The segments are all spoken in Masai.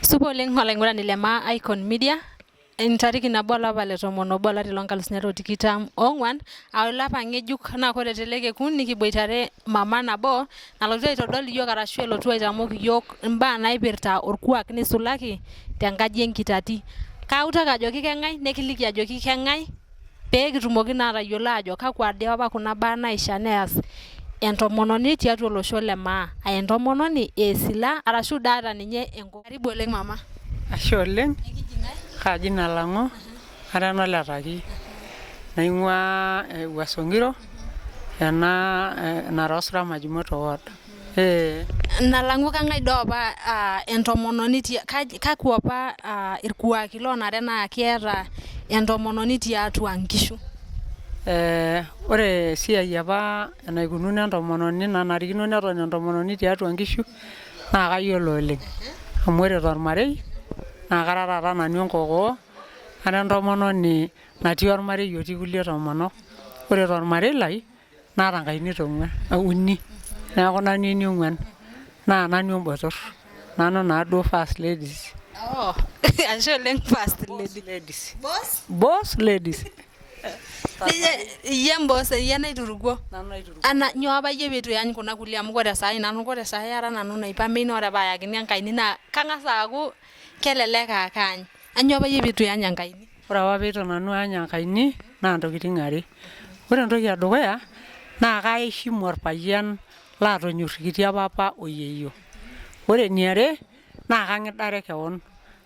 Supa oleng olaing'urani le Maa Icon Media, entariki nabo olapa le tomon obo olari loo nkalusuni are o tikitam oong'uan aa olapa ng'ejuk naa kore tele kekun nikiboitare mama nabo nalotu aitodol iyiok arashu elotu aitamok iyiok imbaa naipirta orkuak nisulaki tenkaji enkitati. Kautaki ajoki keng'ai nekiliki ajoki keng'ai pee kitumoki naa atayiolo ajo kakwa dii apa kuna baa naishaa neas entomononi tiatua olosho le maa aa entomononi aa esila arashu dii ata ninye enkokoo. Karibu oleng mama. Ashe oleng, kaaji Nalang'u, ara eno Letaki, naing'uaa Wuaso Ng'iro ena nara Majimoto ward. Ee. Nalang'u kang'ae doo apa entomononi kakwa apa irkuaki loonare naa keeta entomononi tiatua nkishu? Ore esiai apa enaikununo entomononi nanarikino neton entomononi tiatua nkishu naa kayiolo oleng. Amu ore tormarei naa kara taata nanu enkokoo, ara entomononi natii ormarei otii kulie tomonok. Ore tormarei lai naata nkayioni ong'uan uni neeku nanu eniong'uan naa nanu embotorr nanu naaduo first ladies. Oh ashe oleng first lady. Ladies. Boss? Boss ladies. Iyie emboss, iyie naiturukuo. Nanu naiturukuo. Ana nyoo apa iyie peitu iyany kuna kulie amu kore saai nanu kore saai ara nanu naipamei naa ore paayakini enkaini naa kang'as aaku kelelek aa kaany. Anyoo apa iyie peitu iyany enkaini? Ore apa peitu nanu aany enkaini naa ntokitin are. Ore entoki edukuya naa kaeshimu orpayian laatonyorrikitia papa o yieyio. Ore eniare naa kang'idare kewon,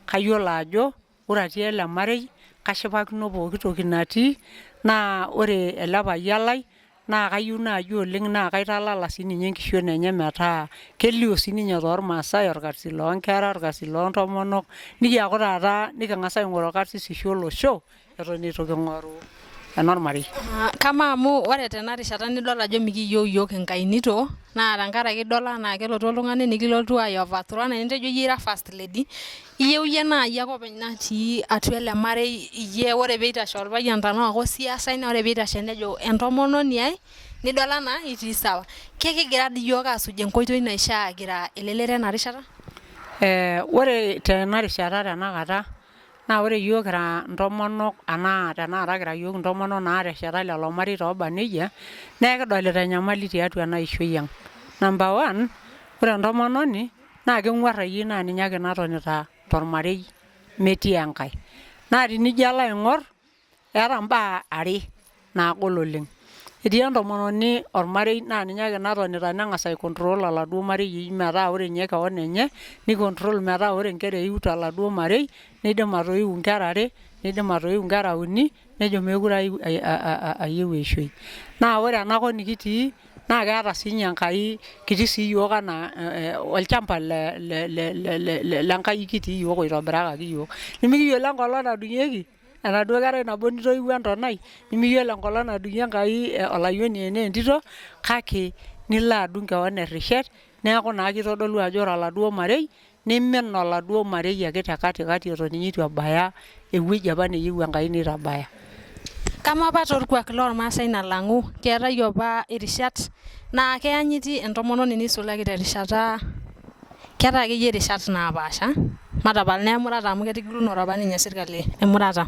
kayiolo ajo ore atii ele marei kashipakino pooki toki natii naa ore ele payian lai naa kayieu naaji oleng naa kaitalala sii ninye enkishon enye metaa kelio sii ninye toormaasai orkasi loo nkera, orkasi loo ntomonok nikiaku taata niking'as aing'oru karsisisho olosho eton eitu king'oru enormarei. Kamaa amu ore tena rishata nidol ajo mikiyieu iyiook inkainito naa tenkaraki idol anaa kelotu oltung'ani nikilotu ai overthrow anaa enitejo iyie ira first lady iyieu iyie naa iyie ake openy natii atua ele marei iyie ore peitashe orpayian tenaa kosiasai naa ore peitashe nejo entomononi ai nidol anaa itii sawa. Kekigira dii iyiook aasuj enkoitoi naishaa kira elelero ena rishata? Ore tena rishata tenakata naa ore iyiook kira intomonok anaa tenakata kira iyiook intomonok naatesheta lelo mareita ooba nejia naa ekidolita enyamali tiatua ena ishoi ang. Number one, ore entomononi naa keng'uarrayu naa ninye ake natonita tormarei metii enkae. Naa tenijo alo aing'orr eeta imbaa are naagol oleng. Etii entomononi ormarei naa ninye ake natonita neng'as ai control oladuo marei metaa ore ninye kewon enye ni control metaa ore inkera eiu toladuo marei nidim atoiu inkera are, nidim atoiu inkera uni nejo meekure ayieu eishoi. Naa ore enakop nikitii naa keeta siinye Enkai kitii sii iyiook anaa olchamba le Nkai kitii iyiook oitobirakaki iyiook. Nimikiyiolo enkolong nadung'ieki enaduo kerai nabo nitoiwuo entonai, nimiyiolo enkolong nadung'ie Enkai olayioni enaa entito kake nilo adung kewon errishet neeku naa kitodolu ajo ore oladuo marei neimin oladuo marei ake te katikati eton ninye eitu ebaya ewueji apa neyieu Enkai neitabaya. Kamaa apa torkuak lormaasai nalang'u keetae apa irishat naa keyanyiti entomononi neisulaki terishata keetae akeyie irishat napaasha matapal naa emurata amu ketigilunore apa ninye sirkali emurata.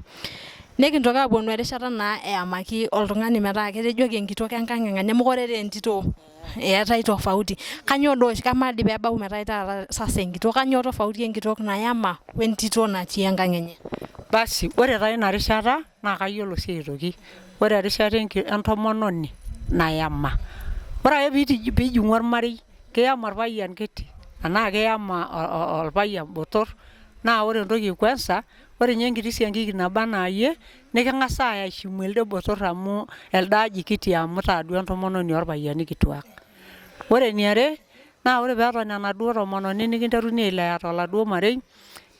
Nikintoki aaponu erishata naa eyamaki oltung'ani metaa ketejoki enkitok enkang eng'ania mekure taa entito eetae tofauti. Kanyoo doo oshi kamaa dii peebau metaa itaa sasa enkitok kanyoo tofauti enkitok nayama wentito natii enkang enye? Basi ore taa ina rishata naa kayiolo sii aitoki, ore erishata entomononi nayama, ore ake piijing'u ormarei kiyama orpayian kiti anaa kiyama orpayian botorr naa ore entoki e kwanza ore ninye enkiti siankiki naba anaa iyie niking'as aeshimu elde botorr amu elde aji kiti amu taa duo entomononi orpayiani kituak. Ore eniare naa ore peeton enaduo tomononi nikinteruni ailea toladuo marei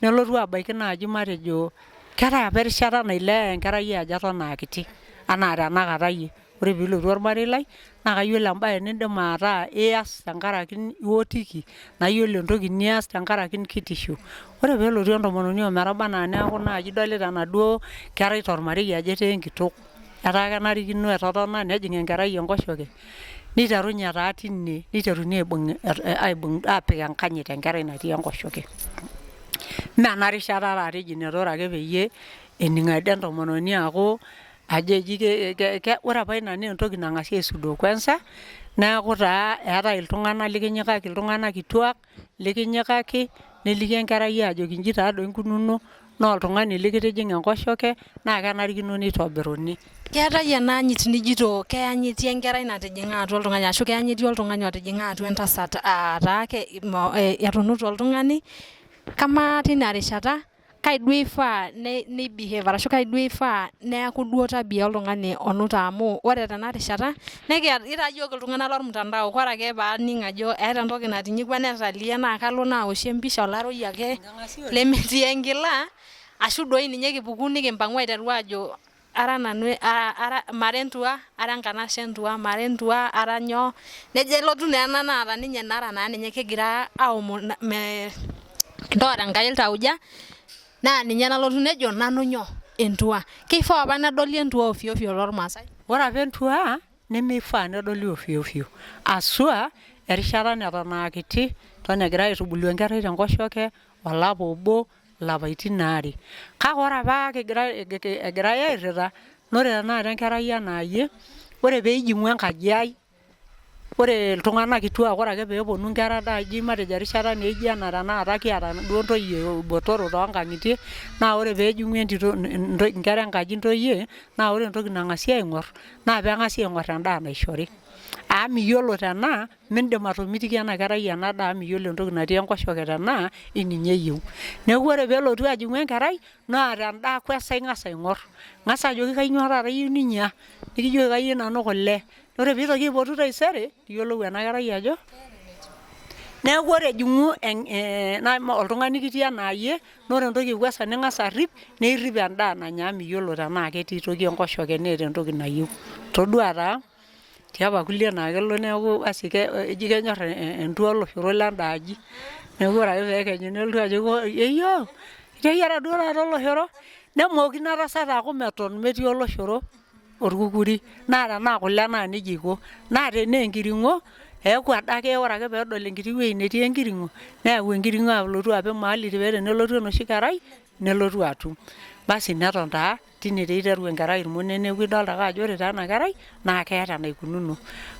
nelotu abaiki naaji matejo keetae apa erishata naileyai enkerai ajo eton aa kiti anaa tenakata iyie. Ore piilotu ormarei lai naa kayiolo embae nindim ataa iyas tenkaraki iotiki nayiolo entoki nias tenkaraki kitisho. Ore peelotu entomononi ometaba anaa neeku naaji idolita enaduo kerai tormarei ajo etaa enkitok, etaa kenarikino etotona nejing enkerai enkoshoke, niterunye taa tine niteruni aibung aapik enkanyit enkerai natii enkoshoke. Mee ena rishata taata eji netaa ore ake peyie ening ade entomononi aaku ajo eji ore apa ina naa entoki nang'asi aisudoo kwanza neeku taa eetae iltung'anak likinyikaki iltung'anak kituak likinyikaki neliki enkerai ajoki inji taadoi inkununo naa oltung'ani likitijing'a enkoshoke naa kenarikino nitobiruni. Keetae ena anyit nijito keyanyiti enkerai natijing'a atua oltung'ani ashu keyanyiti oltung'ani otijing'a atua entasat aa taa etunute oltung'ani, kamaa tina rishata kai duo ifaa nei behave arashu kai duo ifaa neeku duo tabia oltung'ani onuta amu ore tena rishata nekiata kitaa iyiok iltung'anak lormtandao ore ake paaning ajo eeta entoki natinyikua netalie naa kalo naoshie empisha olaroi ake lemetii enkila ashu doi ninye kipuku nikimpang'u aiteru aajo ara nanu ara mara entua ara enkanashe entua mara entua ara nyoo nejo elotu naa ena naata ninye nara naa ninye kegira aomon me ntoora Enkai iltauja naa ninye nalotu nejo nanu nyoo entua. Keifaa apa nedoli entua ovyo ovyo tormaasai? Ore apa entua nemeifaa nedoli ovyo ovyo aswa erishata neton aa kiti eton egirai aitubulu enkerai tenkoshoke olapa obo ilapaitin aare. Kake ore apa kigira egirai airrita naa ore tenakata enkerai enaa iyie ore peijing'u enkaji ai ore iltung'anak kituak ore ake peeponu inkera naaji matejo erishata naijo ena tenakata kiata duo intoyie botorok toonkang'itie naa ore peejing'u entito inkera enkaji intoyie naa ore entoki nang'asi aing'orr naa peeng'asi aing'orr endaa naishori. Amu miyiolo tenaa mindim atomitiki ena kerai ena daa amu miyiolo entoki natii enkoshoke tenaa eninye eyieu. Neeku ore peelotu ajing'u enkerai naa tendaa kwanza ing'as aing'orr, ing'as ajoki kainyoo taata iyieu ninya, nikijoki kayieu nanu kule. Ore piitoki aipotu taisere niyiolou ena kerai ajo neeku ore ejing'u oltung'ani kitii enaa iyie naa ore entoki e kwanza ning'as arrip naa irrip endaa nanya amu miyiolo tenaa ketii toki enkoshoke neeta entoki nayieu. Todua taa tiapa kulie naa kelo neeku asi eji kenyorr entua oloshoro lenda aji. Neeku ore ake peekenyu nelotu ajoki yieyioo iteyiara duo taata oloshoro, nemooki ina tasat aaku meton metii oloshoro orkukuri naa tenaa kule naa nejia iko naa tenaa enkiring'o eeku adake ore ake peedol enkiti wueji netii enkiring'o neyau enkiring'o alotu apik mahali pee tenelotu enoshi kerai nelotu atum. Basi neton taa tine taa iteru enkerai irmonek neeku idolta ake ajo ore taa ena kerai naa keeta enaikununo.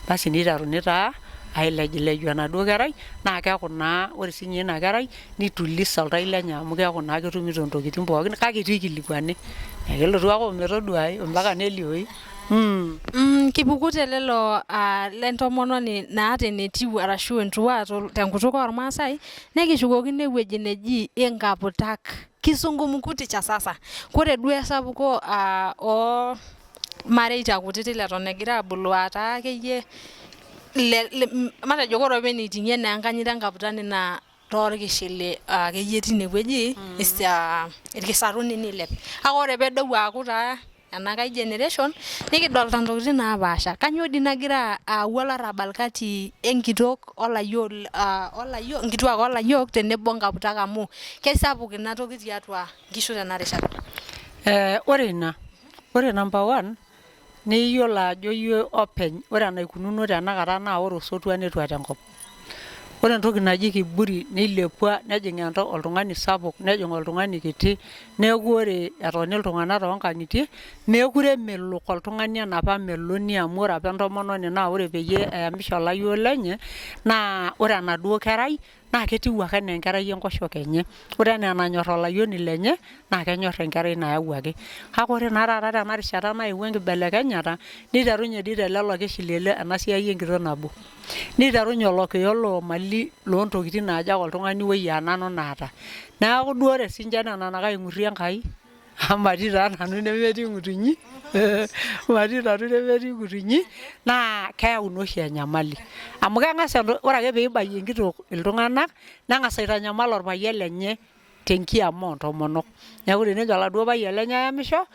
Basi niteruni taa ailejileju enaduo kerai naa keeku naa ore siinye ina kerai nitulisa oltau lenye amu keeku naa ketumito ntokitin pookin kake itu ikilikuani. Ekelotu ake ometoduai mpaka nelioyu. Kipuku te lelo le ntomononi naata enetiu arashu entua tenkutuk ormaasai nikishukokino ewueji neji inkaputak kizungumkuti cha sasa. Kore duo esapuko oo mareita kutitik leton egira aabulu aa taa akeyie matejo ore apa eneiting'ie naa enkanyit enkaputani naa toorkishili akeyie tine wueji irkisaruni niilep. Kake ore peedou aaku taa ena nkae generation nikidolta ntokitin napaasha. Kanyoo dii nagira ayau olarrabal kati enkitok olayiok olayiok nkituak olayiok tenebo nkaputak amu keisapuk ina toki tiatua nkishu tena rishata? Ore ina, ore number one naa iyiolo ajo iyie openy ore enaikununo tenakata naa ore osotua netua tenkop. Ore entoki naji kiburi neilepua nejing oltung'ani sapuk nejing oltung'ani kiti neeku ore etoni iltung'anak toonkang'itie meekure emelok oltung'ani enapa meloni amu ore apa entomononi naa ore peyie eyamisho olayioni lenye naa ore enaduo kerai naa ketiu ake enaa enkerai enkoshoke enye. Ore enaa enanyorr olayioni lenye naa kenyorr enkerai nayawuaki. Kake ore naa taata tena rishata nayewuo enkibelekenyata niterunye dii telelo keshilie ena siai enkitok nabo. Niterunye olokiyo loo mali loo ntokitin naajo ake oltung'ani woi aa nanu naata. Neeku duo ore siinche nena naa kaing'urrie Enkai amu matii taa nanu nemetii ng'utunyi matii nanu nemetii ng'utunyi naa keyau naa oshi enyamali. Amu keng'as ore ake piibayie enkitok iltung'anak neng'as aitanyamal orpayian lenye te nkiama oo ntomonok. Neeku tenejo oladuo payian lenye ayamisho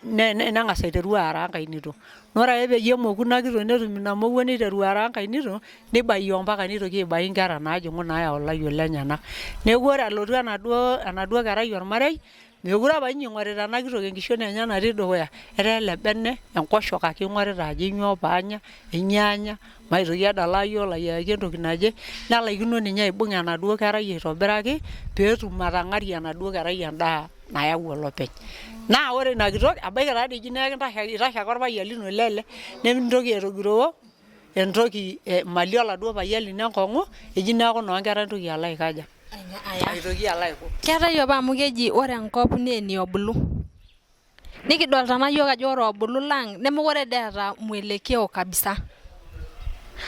neng'as aiteru aaraa enkae nito. Naa ore ake peyie emoku ina kitok netum ina mowuo niteru aaraa enkae nito, nibayie mpaka nitoki aibai nkera naajing'u naayau ilayiok lenyenak. Neeku ore elotu enaduo kerai ormarei. Mekure apa ninye ing'orita ena kitok enkishon enye natii dukuya, etaa ele bene, enkoshoke ake ing'orita ajo nyoo paanya, enyoo anya, maitoki adala ayieu olayiaraki entoki naje, nelaikino ninye aibung'a enaduo kerai aitobiraki peetum atang'arie enaduo kerai endaa nayau olopeny. Naa ore ina kitok ebaiki taa dii naa ekintashe eitashe ake orpayian lino lele nemintoki aitogiroo entoki mali oladuo payian lino enkong'u eji neeku inoonkera intoki alo aikaja aitoki alo aiko. Keetae apa amu keji ore enkop naa eniobulu. Nikidolta naa yiok ajo ore obulu lang nemekure dee eeta mwelekeo kabisa.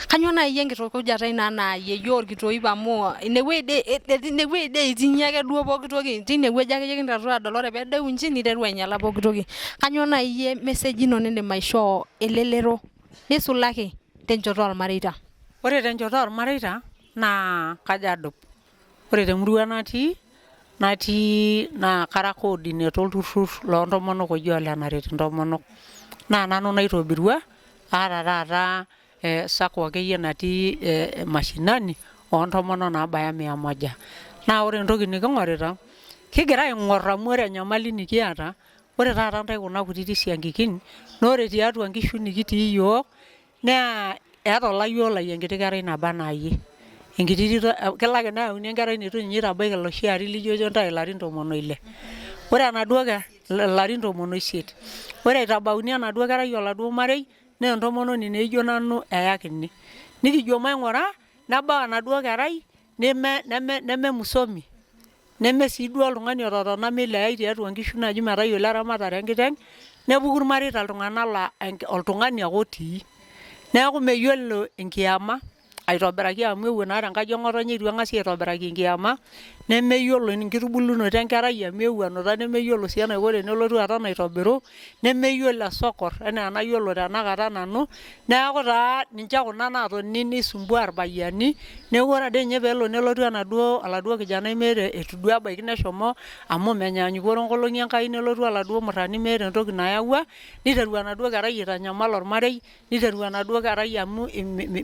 Kanyoo nai enkitukujata ino anaa yeyio orkitoip amu inewueji dei inewueji dei eiting'ie ake duo pooki toki tinewueji akeyie kinterutua adol ore peedeu inji niteru ainyala pooki toki. Kanyoo nai iyie message ino nindim aishoo elelero neisulaki tenchoto olmareita? Ore tenchoto olmareita naa kajo adup. Ore temurua natii, natii naa kara coordinator olturrur loo ntomonok oji ole naret intomonok. Naa nanu naitobirua, aata taata sacco akeyie natii mashinani oo ntomonok naabaya mia moja. Naa ore entoki niking'orita, kigira aing'or amu ore enyamali nikiata, ore taata intae kuna kutiti siankikin, naa ore tiatua inkishu nikitii iyiook, Naa eeta olayioni lai enkiti kerai naba anaa iyie. Enkiti tito kelo ake neyauni enkerai neitu ninye itabaiki iloshi arin lijojo intae ilarin tomon oile. Ore enaduo kerai ilarin tomon oisiet. Ore itabauni enaduo kerai oladuo marei naa entomononi naijo nanu eyakini. Nikijo maing'ura nebau enaduo kerai neme msomi neme sii duo oltung'ani ototona meileyai tiatua nkishu naaji metayiolo eramatare enkiteng', nepuku irmareita iltung'anak laa oltung'ani ake otii. Neeku meyiolo enkiama aitobiraki amu eewuo naa tenkaji eng'otonye eitu eng'asi aitobiraki enkiama, nemeyiolo enkitubulunoto enkerai amu eewuo enuta nemeyiolo sii enaiko tenelotu aton aitobiru, nemeyiolo esokor enaa enayiolo tenakata nanu, neeku taa ninche kuna naatoni nisumbua irpayiani, neeku ore ade ninye peelo nelotu enaduo oladuo kijanai meeta eitu duo ebaiki neshomo amu menyaanyukore nkolong'i Enkai nelotu oladuo murrani meeta entoki nayawua, niteru enaduo kerai aitanyamal ormarei, niteru enaduo kerai amu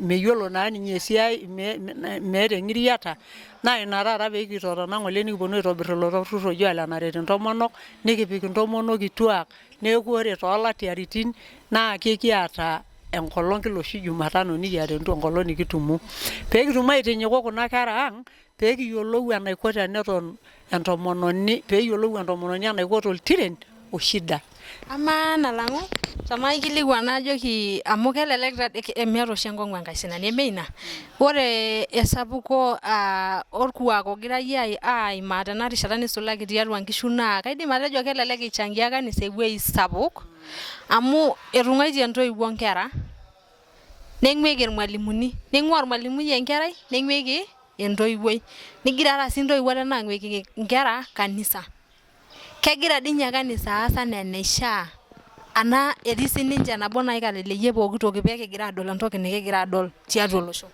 meyiolo naa ninye esiai meeta eng'iriata, naa ina taata pee kitotona ng'ole nikiponu aitobirr ilo turrur oji ole naret intomonok, nikipik intomonok kituak neeku ore too latiaritin naa kekiata enkolong kila oshi jumatano nikiata enkolong nikitumo pee kitum aitinyiku kuna kera ang pee kiyiolou enaiko teneton entomononi pee eyiolou entomononi enaiko toltiren o shida. Amaa nalang'u temaikilikuan najoki amu kelelek tadi miata oshi enkong'u enkasinani eme ina? Ore esapuko orkuak ogirai aimaa tena rishata neisulaki tiatua nkishu naa kaidim atejo kelelek eichangia kanisa ewueji sapuk amu etung'uaitie intoiwuo nkera neing'uiki irmalimuni, neing'uaa ormalimui enkerai neing'uiki entoiwuoi. Negira taata sii intoiwuo tena aing'uiki inkera kanisa. Kegira dii ninye kanisa aas anaa enaishaa anaa etii sii ninche nabo naikaleleyie pooki toki pee kigira aadol entoki nikigira aadol tiatua olosho?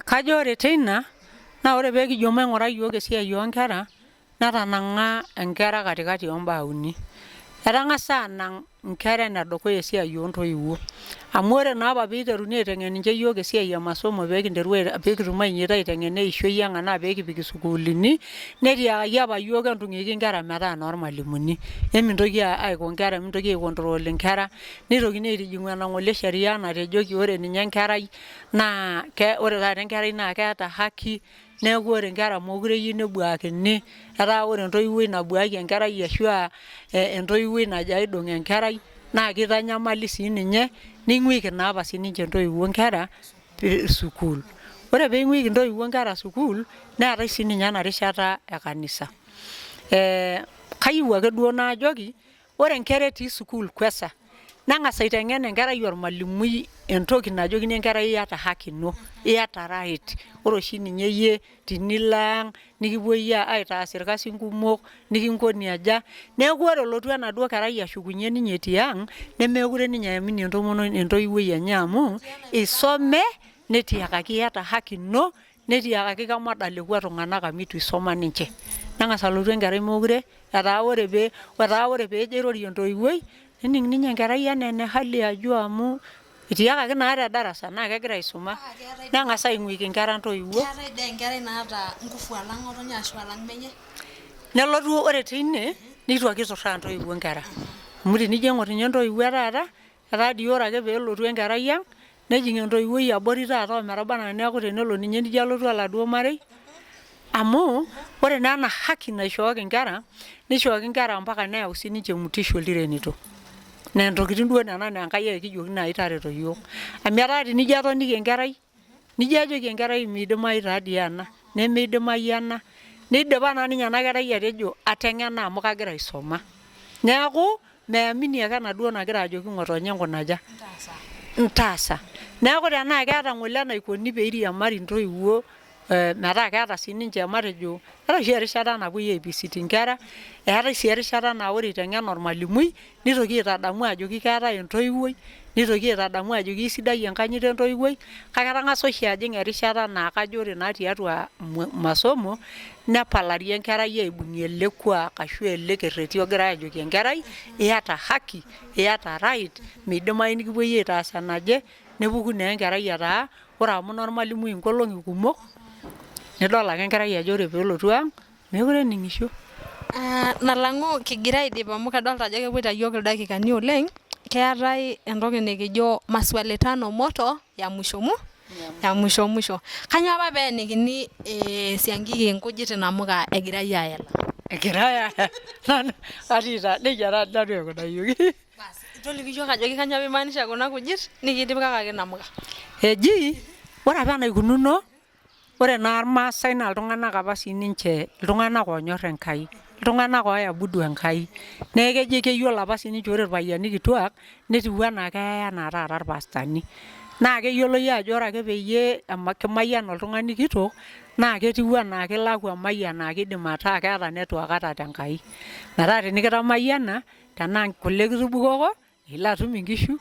Kajo ore teina naa ore pee kijo maing'ura iyiook esiai oo nkera netanang'a inkera katikati oo mbaa uni. Etang'asa anang' inkera enedukuya esiai oo ntoiwuo amu ore naa apa pee iteruni aiteng'en ninche iyiook esiai e masomo pee kinteru pee kitum ainyoito aiteng'ena eishoi ang' anaa pee kipik isukuulini, netiakaki apa iyiook entung'uiki inkera metaa inoormalimuni, emintoki aiko inkera, emintoki ai control inkera, neitokini aitijing'u ena ng'ole sheria natejoki ore ninye enkerai naa ore taata enkerai naa keeta haki. Neeku ore inkera mookure eyieu nebuakini, etaa ore entoiwuoi nabuaki enkerai ashu aa entoiwuoi najo aidong' enkerai naa kitanyamali sii ninye, ning'uiki naa apa sininche intoiwuo inkera sukuul. Ore peing'uiki intoiwuo inkera sukuul, neetae sininye ena rishata e kanisa. Kayieu ake duo najoki, ore inkera etii sukuul kwanza, neng'as aiteng'en enkerai ormalimui entoki najokini enkerai iyata haki ino, iyata right, ore oshi ninye iyie tinilo ang' nikipuoi aitaas irkasin kumok, nikinkoni aja, neeku ore elotu enaduo kerai ashukunye ninye tiang' nemeekure ninye eamini entomononi entoiwuoi enye amu isome netiakaki iyata haki ino netiakaki kemoda lekua tung'anak amu itu isoma ninche. Neng'as alotu enkerai meekure etaa ore pee etaa ore peejo airorie entoiwuoi nening ninye enkerai enaa ene hali ya juu amu etiakaki naa te darasa naa kegira aisuma neng'as aing'uiki inkera intoiwuo. Keetae dee enkerai naata ngufu alang ng'otonye ashu alang menye? Nelotu ore teine neitu ake eiturraa intoiwuo inkera. Amu tenijo aing'orr ninye intoiwuo e taata etaa dii ore ake peelotu enkerai ang' nejing' entoiwuoi abori taata ometaba anaa neeku tenelo ninye nijo alotu oladuo marei amu ore naa ena haki naishooki inkera neishooki inkera mpaka neyau sininche mutisho oltirenito. Naa intokitin duo nena naa Enkai ake kijoki naai tareto iyiook. Amu etaa tenijo atoniki enkerai Nijo ajoki enkerai meidimayu taa dii ena, nemeidimayu ena, neidipa naa ninye ena kerai atejo ateng'ena amu kagira aisoma. Neeku meiamini ake enaduo nagira ajoki ng'otonye nkuna aja? Ntaasa. Neeku tenaa keeta ng'ole enaikoni peiriamari intoiwuo metaa keeta sininche matejo eetae oshi erishata napuoi ai visit inkera, eetae sii erishata naa ore iteng'ena ormalimui nitoki aitadamu ajoki keetae entoiwuoi, nitoki aitadamu ajoki eisidai enkanyit entoiwuoi, kake etang'asa oshi ajing erishata naa kajo ore naa tiatua masomo nepalari enkerai aibung'ie ele kuak ashu ele kerreti ogirae ajoki enkerai iyata haki, iyata right, meidimayu nikipuoi aitaas enaje, nepuku naa enkerai etaa ore amu inormalimui inkolong'i kumok nidol ake enkerai ajo ore peelotu ang Mekure ening'isho. Nalang'u kigira aidip amu kadolta ajo kepuoita iyiook ildakikani oleng', keetae entoki nikijo maswali tano moto ya mwisho ya mwisho mwisho. Kainyoo apa pee enikini esiankiki inkujit inamuka egirai aela? Egirai aela nanu atii taa nejia taa nanu aikunayioki. Basi toliki iyiook ajoki kainyoo pee imaanisha kuna kujit nikitipikakaki inamuka. Eji ore apa enaikununo Ore naa irmaasai naa iltung'anak apa sininche iltung'anak oonyorr Enkai, iltung'anak oiabudu Enkai. Neeku kejo keyiolo apa sininche ore irpayiani kituak netiu enaa keyai enaa taata irpastani. Naa keyioloi ajo ore ake peyie kimayian oltung'ani kitok naa ketiu enaa kilaku emayian naa kidim ataa keeta network ata tenkai. Metaa tenikitamayiana tenaa kule kitubukoko nilo atum inkishu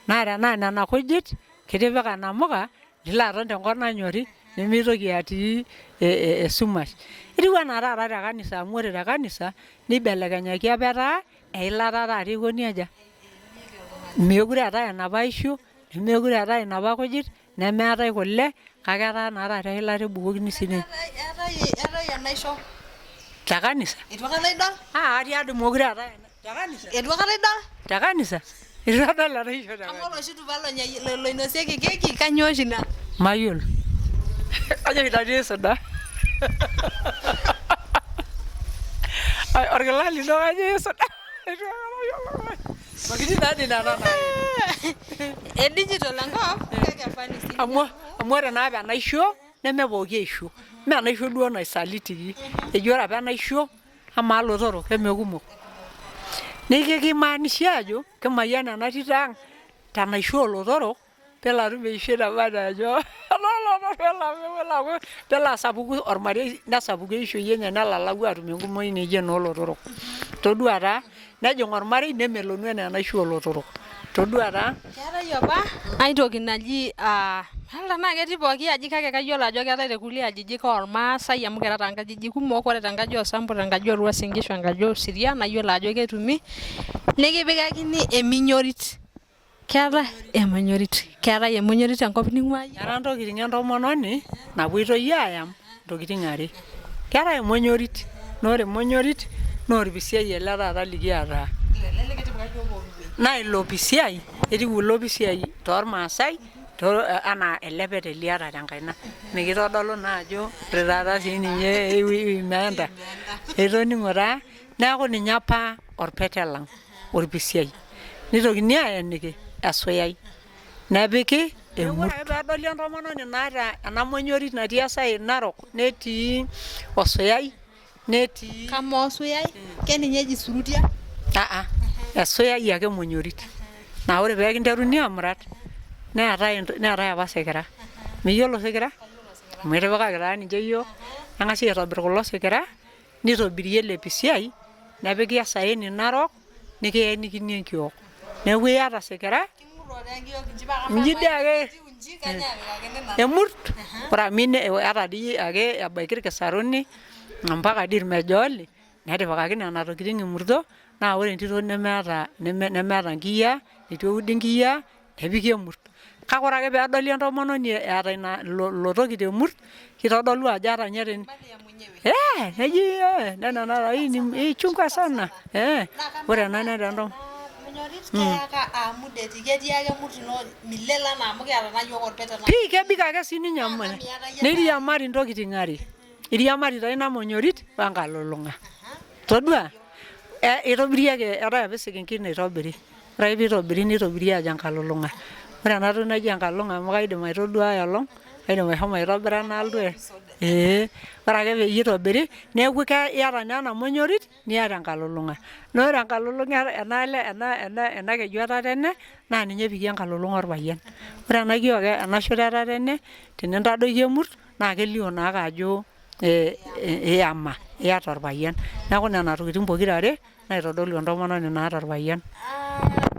naa tenaa nena kujit kitipika namuka nilo aton tenkop nanyori nemitoki atii esumash. Etiu enaa taata te kanisa amu ore te kanisa nibelekenyaki apa etaa eilata taata ikoni aja, meekure eetae enapa aisho, nemeekure eetae inapa kujit, nemeetae kule kake etaa naa taata eilata ebukokini sininye. Eetae enaisho. Te kanisa? Eitu aikata idol? Ah atii adi meekure eetae te kanisa? Eitu aikata idol? Te kanisa? Eitu adol enaisho te kanisa. Amaa oloshi tupa loinosieki keki kainyoo oshi ina? Mayiolo. Kajo oshi nanu isuda. Orkila lino kajo isuda. Eitu aikata ayiolou. Ntokitin naa dii nena naa. E digital enkop kake funny sii. Amu ore naa apa enaisho neme pooki aisho. Mee enaisho duo naisalitiki. Eji ore apa enaisho amaa ilotorok emee kumok? Neeku ekimaanisha ajo kimayian ena tito ang' tenaisho oolotorok pelo atum eishoi naba anaa nyoo pelo asapuku ormarei nesapuku eishoi enye nelalau atum enkumoi naijo enoolotorok. Todua taa nejing ormarei nemelonu enaa enaisho oolotorok. Todua taa. Keetae apa ai toki naji mayiolo tenaa ketii pooki aji kake kayiolo ajo keetae te kulie ajijik oormaasai amu kira taa nkajijik kumok, ore tenkaji oo Sambur, tenkaji oo Uasin Ngishu, enkaji oo Siria nayiolo ajo ketumi, nikipikakini eminyorit. Keetae emonyorit, keetae emonyorit tenkop ning'ua iyie? Era ntokitin entomononi napuoitoi aayam ntokitin are. Keetae emonyorit naa ore emonyorit naa orpisiai ele taata likiata. Naa ilo pisiai etiu ilo pisiai tormaasai anaa ele pete liata tenkaina. Mikitodolu naa ajo ore taata siininye imeenda. Itoning'o taa? Neeku ninye apa orpete lang orpisiai. Nitokini aeniki esuyai nepiki emurt. Ore ake peedoli entomononi naata ena monyorit natii esaen narok netii osuyai netii. Kamaa osuyai keninye eji surutia? Aa esuyai ake emonyorit. Naa ore pee kinteruni aamurat neetae apa isikira. Miyiolo isikira? Amu etipikaki taa ninche iyiook. Neng'asi aitobir kulo sikira. Nitobiri ele pisiai nepiki esaeni narok nikienikini enkiok. Neeku iyata isikira, inji dii ake emurt ore amu iyata dii ake ebaiki ilkisaruni mpaka dii ilmejooli netipikaki nena tokitin emurto naa ore entito nemeeta nkiyiaa, neitu eudi nkiyiaa nepiki emurt. Kake ore ake peedoli entomononi eeta ina ilo toki temurt, kitodolu ajo ata ninye teni neji nena na hii ni chunga sana ore ena netaa entomononi. Pii kebik ake sininye neiriamari intokitin are. Iriamari taa ina monyorit we nkalulung'a. Todua? Eitobirieki eetae apa esekenkei naitobiri. Ore ake peitobiri neitobiri aajo enkalulung'a. Ore ena toki naji enkalulung'a amu kaidim aitodua ai olong, kaidim ashomo aitobira nalotu ee ore ake peyie eitobiri neeku iyata naa ena monyorit niata enkalulung'a. Naa ore enkalulung'a enaalo ena keju etatene naa ninye epiki enkalulung'a orpayian. Ore ena ena shoto etatene tenintadoiki emurt naa kelio naake ajo iyama iyata orpayian. Neeku nena tokitin pokira are naitodolu entomononi naata orpayian.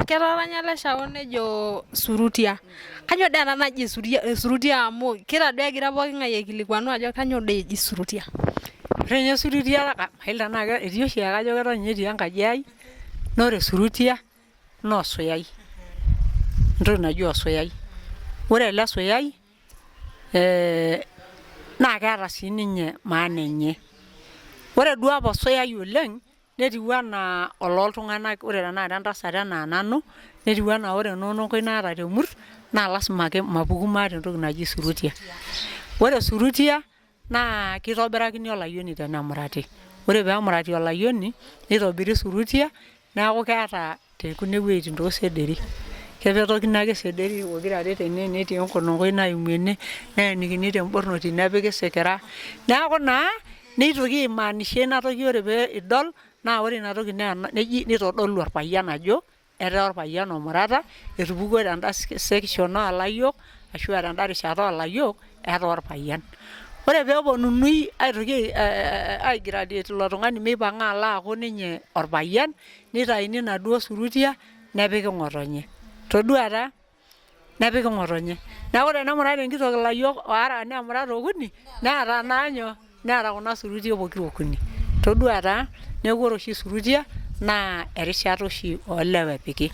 Ketaranya ele shao nejo surutia. Kanyoo dii ena naji esurutia amu kira duo egira pooking'ae aikilikuanu ajo kanyoo dii eji surutia. Ore ninye surutia mayiolo tenaa etii oshi kajo keton ninye etii enkaji ai naa ore surutia naa osuyai. Entoki naji osuyai. Ore ele suyai naa keeta sii ninye maana enye. Ore duo apa osuyai oleng netiu anaa ololtung'anak ore tenakata entasat enaa nanu netiu anaa ore ena ononkoi naata temurt naa lasima ake mapuku maata entoki naji surutia. Ore surutia naa keitobirakini olayioni tenemurati. Ore peemurati olayioni neitobiri surutia neaku keeta te kuna wueitin toosederi. Kepetokino ake sederi pokirare tene netii enkononkoi naimu ene neenikini tembornoti nepiki sikira. Neaku naa neitoki aimaanisha inatoki ore pee idol naa ore inatoki naa neji neitodolu orpayian ajo etaa orpayian omurata etupukuo tenda section oolayiok ashu aa tenda rishata oolayiok etaa orpayian. Ore peepuonunui aitoki aigraduate ilo tung'ani meipang'a alo aaku ninye orpayian neitaini inaduo surutia nepiki ng'otonye. Toduaa taa? Nepiki ng'otonye. Neeku tenemurata enkitok ilayiok waare anaa emurat okuni neeta naa nyoo, neeta kuna surutia pokira okuni. Toduaa taa? Neeku ore oshi surutia naa erishata oshi oolewa epiki.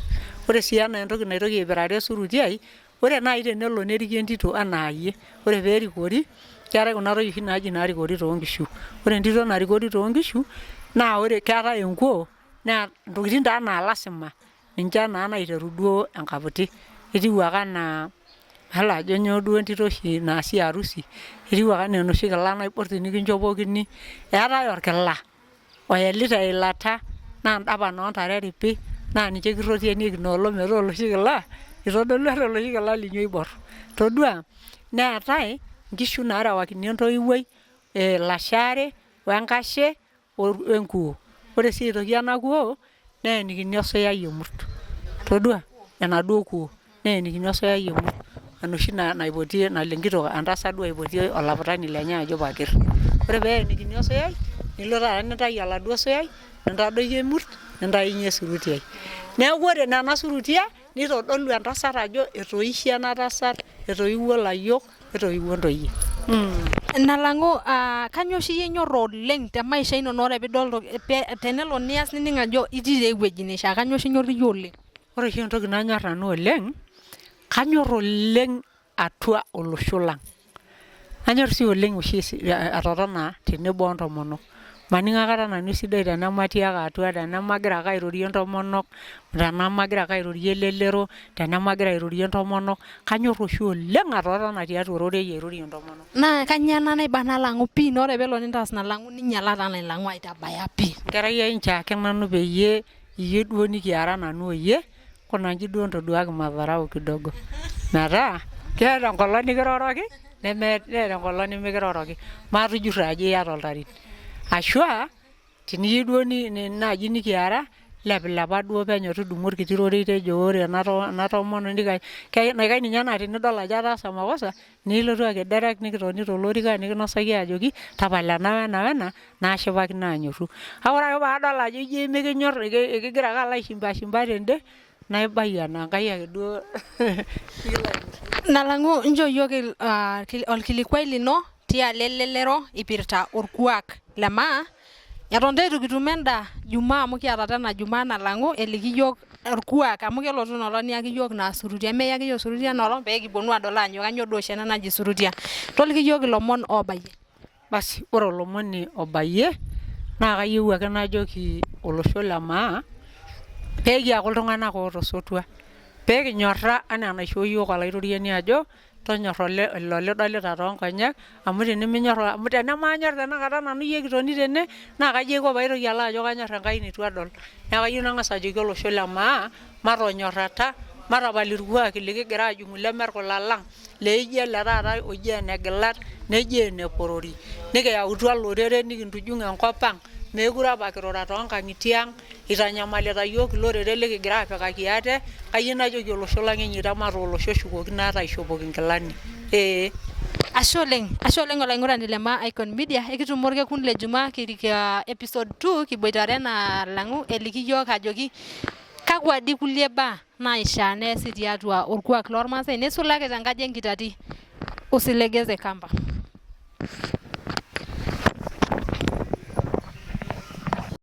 Ore sii ena entoki naitoki aipirare esurutiai, ore nai tenelo neriki entito anaa iyie, ore peerikori keetae kuna toyie oshi naaji naarikori toonkishu. Ore entito narikori toonkishu naa ore keetae enkuo naa ntokitin taa naa lasima ninche naa naiteru duo enkaputi. Etiu ake anaa mayiolo ajo nyoo duo entito oshi naasi harusi, etiu ake anaa enoshi kila naibor tenikinchopokini, eetae orkila oeli teilata naa ndapan oontare eripi naa ninche kirrotienieki inoolong metaa oloshi kila itodolu ata oloshi kila linyi oibor. Toduaa neetae nkishu naarewakini entoiwuoi, ilasho aare, wenkashe wenkuo. Ore sii aitoki ena kuo neenikini osuyai emurt. Toduaa enaduo kuo neenikini osuyai emurt enoshi naipotie nalo enkitok entasat duo aipotie olaputani lenye ajo pakir. Ore peenikini osuyai nilo taata nintayu oladuo suyai nintadoiki emurt nintainye esurutiai. Neaku ore nena surutia Nitodolu entasat ajo etoishe ena tasat, etoiwuo ilayiok, netoiwuo intoyie. Nalang'u kanyoo oshi iyie inyorr oleng te maisha ino naa ore piidol tenelo nias nining ajo itii taa ewueji neishaa, kanyoo oshi inyorr iyie oleng? Ore oshi entoki nanyorr nanu oleng, kanyorr oleng atua olosho lang. Anyor sii oleng oshi atotona tenebo o ntomonok. Maning aikata nanu esidai tenematii ake atua tenemagira ake airorie intomonok, tenemagira ake airorie elelero, tenemagira airorie intomonok, kanyor oshi oleng atotona tiatua ororei airorie intomonok. Naa kanyoo ena naiba nalang'u pii naa ore peelo nintaas nalang'u ninyala taa nailang'u aitabaya pii. Enkerai ai nchoo ake nanu peyie iyie duo nikiara nanu o iyie Kuna nji duo ntoduaki madharau kidogo metaa keeta enkolong nikiroroki nemeeta enkolong nimikiroroki matujurro ajo iyata oltarit ashu aa teniyieu duo naaji nikiara lepilepa duo penyo tudumu orkiti rorei tejo ore ena tomononi naikash ninye naa tenidol ajo ataasa makosa nilotu ake direct nikitoni tolorika nikinosaki ajoki tapala ena wena wena nashipakino anyorru. Kake ore ake paadol ajo ijo emikinyorr ekigira ake alo aishimba shimba tende naibayie enaa Enkai ake duo nikilo anyorru. Nalang'u nchoo iyiook olkilikuai lino tialo elelero ipirta orkuak le maa eton taa eitu kitum enda jumaa amu kiata tena jumaa nalang'u eliki iyiook. Orkuak amu kelotu ina olong niyaki iyiok ina surutie, amaa iyaki iyiok osurutie ina olong pee kiponu aadol aajo kainyoo duo oshi ena naji surutia. Toliki iyiok ilomon oobayie. Basi ore olomoni obayie naa kayieu ake najoki olosho le maa pee kiaku iltung'anak oota osotua, pee kinyorra enaa enaishoo iyiook olaitoriani ajo tonyora ilo lidolita too nkonyek amu teniminyor amu tenemaanyor tenakata nanu iyie kitoni tene naa kaji aiko paitoki alo ajo kanyor Enkai neitu adol. Neeku kayieu nang'as ajoki olosho le maa matonyorrata, matapal irkuaki likigira ajing'u leme irkula lang leijo ele taata oji ene gilat neji ene porori nikiyautua iloreren nikintujung enkop ang meekure apa kirura toonkang'itie ang eitanyamalita iyiook iloreren likigira apikaki ate kayieu najoki olosho lang enyoito mataa olosho oshukokino ate aishopoki inkilani ee. Ashe oleng, ashe oleng olaing'urani le Maa Icon Media, ekitumo orkekun le Jumaa kirik episode 2 kiboitare ena alang'u eliki iyiook ajoki kakwa dii kulie baa naishaa neesi tiatua orkuak lormaasai neisulaki tenkaji enkitati. Usilegeze kamba.